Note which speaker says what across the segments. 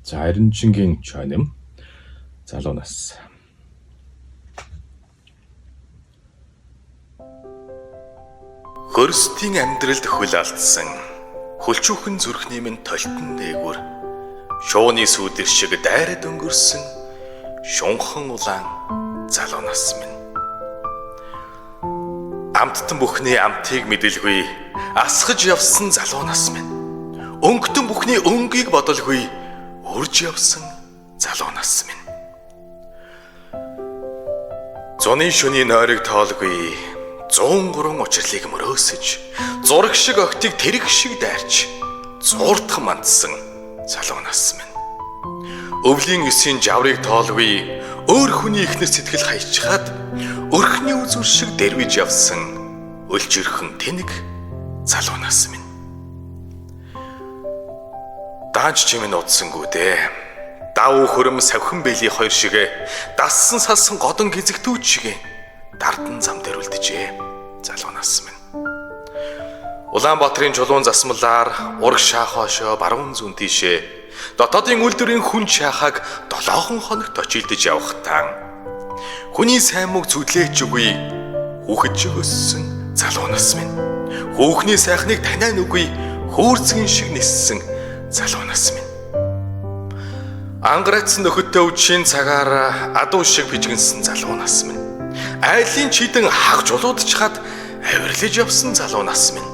Speaker 1: За Аранжингийн чоним залуу нас. Хөрстийн амьдралд хөл алдсан хөлчүүхэн зүрхний минь толтон дээгүр шууны сүүдэр шиг дайрад өнгөрсөн шунхан улаан залуу нас минь. Амттан бүхний амтыг мэдэлгүй асгаж явсан залуу нас минь. Өнгөтөн бүхний өнгийг бодолгүй үрж явсан залуу нас минь. Зуны шөний нойрыг тоолгүй 103 учирлыг мөрөөсөж, зураг шиг огтыг тэрэг шиг дайрч, зууртхан мандсан залуу нас минь. Өвлийн эсийн жаврыг тоолгүй өөр хүний ихнэр сэтгэл хайчхаад өрхний үзүр шиг дэрвэж явсан өлжөрхөн тэнэг залуу нас минь. Даанч чимэн удсангүй дээ. Дав хөрөм савхин бэлийн хоёр шигэ дассан салсан годон гизэгтүүч шигэ дардан зам дээр үлджээ. Залуу нас минь. Улаанбаатарын чулуун засмалаар урагшаа хоошоо баруун зүүн тийшээ дотоодын үйлдвэрийн хүн шахааг 7 хоногт очилдож явахтаа хүний сайн мөг зүдлээч үгүй хүүхэд шиг өссөн залуу нас минь. Хүүхний сайхныг танаа нүгүй хөөрцгөн шиг ниссэн залуу нас минь. Ангараацсан нөхөдтэй үдшийн цагаар адуу шиг бижгэнсэн залуу нас минь. Айлын чидэн хагжуулуудчхад авирлаж явсан залуу нас минь.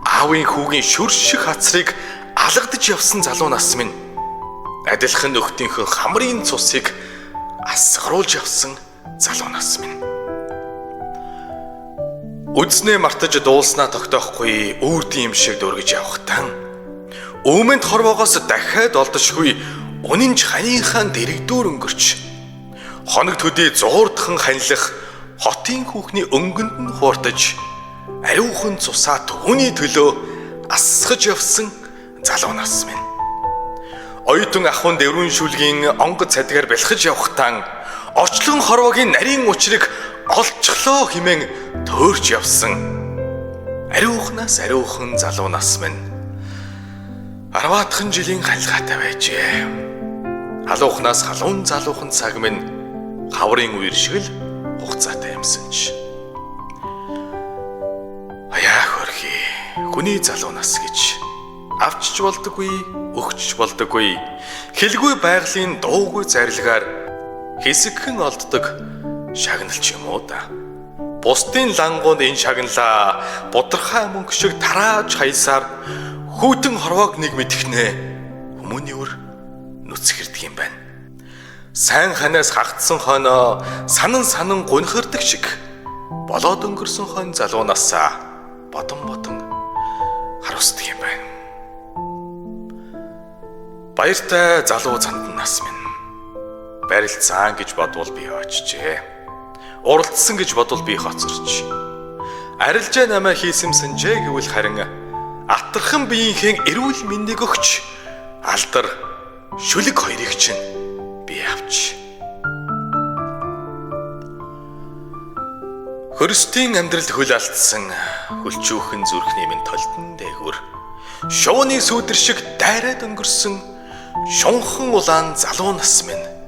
Speaker 1: Аавын хүүгийн шүр шиг хацрыг алгадаж явсан залуу нас минь. Адилхан нөхдийнхөө хамрын цусыг асгаруулж явсан залуу нас минь. Үдснээ мартаж дуулснаа тогтоохгүй үрдийн юм шиг дөргиж явахтан өмнөд хорвоогоос дахиад олдошгүй үнэн ч ханыхаа дэрэгдүүр өнгөрч хоног төдий зуурдхан ханилах хотын хүүхний өнгөнд нь хууртаж ариухан цусаа түүний төлөө асгаж явсан залуу нас минь. Оюутан ахуйн дэврүүн шүлгийн онгод цадгаар бэлхэж явахтан орчлон хорвоогийн нарийн учрыг олцглоо хэмээн төөрч явсан ариухнаас ариухан залуу нас минь. 10 жилийн халгаатай байжээ. Халуухнаас халуун залуухан цаг минь хаврын үер шиг л хугацаатай юмсан ч. Аяа хөрхи хүний залуу нас гэж авчч болдоггүй, өгчч болдоггүй. Хэлгүй байгалийн дуугүй зарилгаар хэсэгхэн олддог шагнал ч юм уу да. Бусдын лангуунд энэ шагналаа будархай мөнгө шиг тарааж хаясаар хүүтэн хорвоог нэг мэдхнээ хүмүүний үр нүцгэрдэг юм байна. Сайн ханаас хагдсан хойноо санан санан гунхирдаг шиг болоод өнгөрсөн хойно залуу насаа бодон бодон харуулдаг юм байна. Баяртай залуу зандан нас минь. Барилцаан гэж бодвол би очжээ. Уралдсан гэж бодвол би хоцорч. Арилжаа намаа хийсэмсэнжээ гэвэл харин атархан биеийнхээ эрүүл мэндийг өгч алдар шүлэг хоёрыг чинь би авч. Хөрстийн амьдралд хөл алдсан хөлчүүхэн зүрхний минь толтон дээгүр шууны сүүдэр шиг дайраад өнгөрсөн шунхан улаан залуу нас минь.